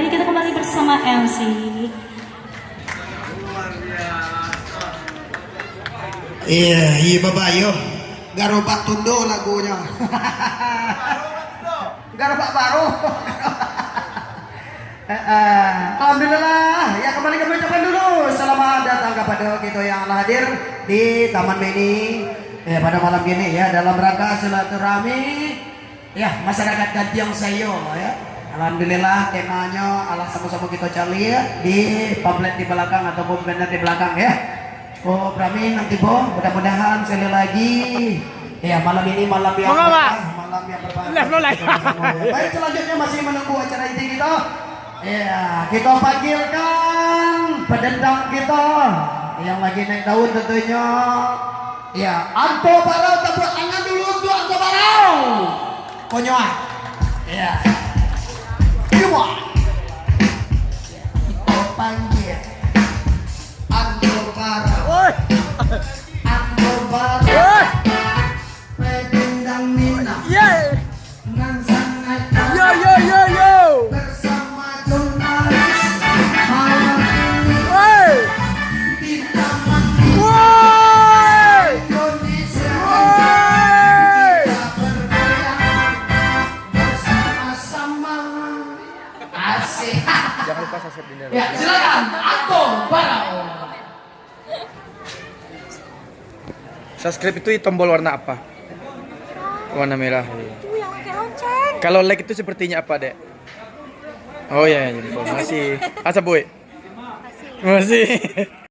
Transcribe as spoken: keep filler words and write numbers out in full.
Kita kembali bersama M C. Iya, iya, babayo. Garobak tundo lagunyo. Garobak baru. Eh, eh, alhamdulillah. Ya, kembali kami ucapkan dulu selamat datang kepada kita yang hadir di Taman Mini, ya, pada malam ini, ya, dalam rangka silaturahmi, ya, masyarakat Gantiong Sayo, ya. Alhamdulillah, kemahnyo alah samo-samo kita caliak di pamflet di belakang ataupun banner di belakang, ya. Oh, Pramin nang tibo, mudah-mudahan sekali lagi, ya, malam ini malam yang berkah, malam yang berbahagia. Baik, selanjutnya masih menunggu acara inti kita. Ya, kita panggilkan pedendang kita yang lagi naik daun tentunya. Ya, Anto Barau, tepuk tangan dulu untuk Anto Barau. Konyoah. Ya. Cuma. Kita panggil Ando Barau. Ando Barau. Pedendang Minang. Nan sangat yo, yo, yo, yo. Bersama jurnalis malam ini. Woi. Di Taman Mini Indonesia. Woi. Kita bergoyang bersama-sama. Asik. Jangan lupa subscribe di dalam. Ya, silakan, Anto Barau. Subscribe itu tombol warna apa? Warna merah. Itu yang pakai lonceng. Kalau like itu sepertinya apa, Dek? Oh ya, ya, makasih. Asa, Boy. Makasih. Makasih.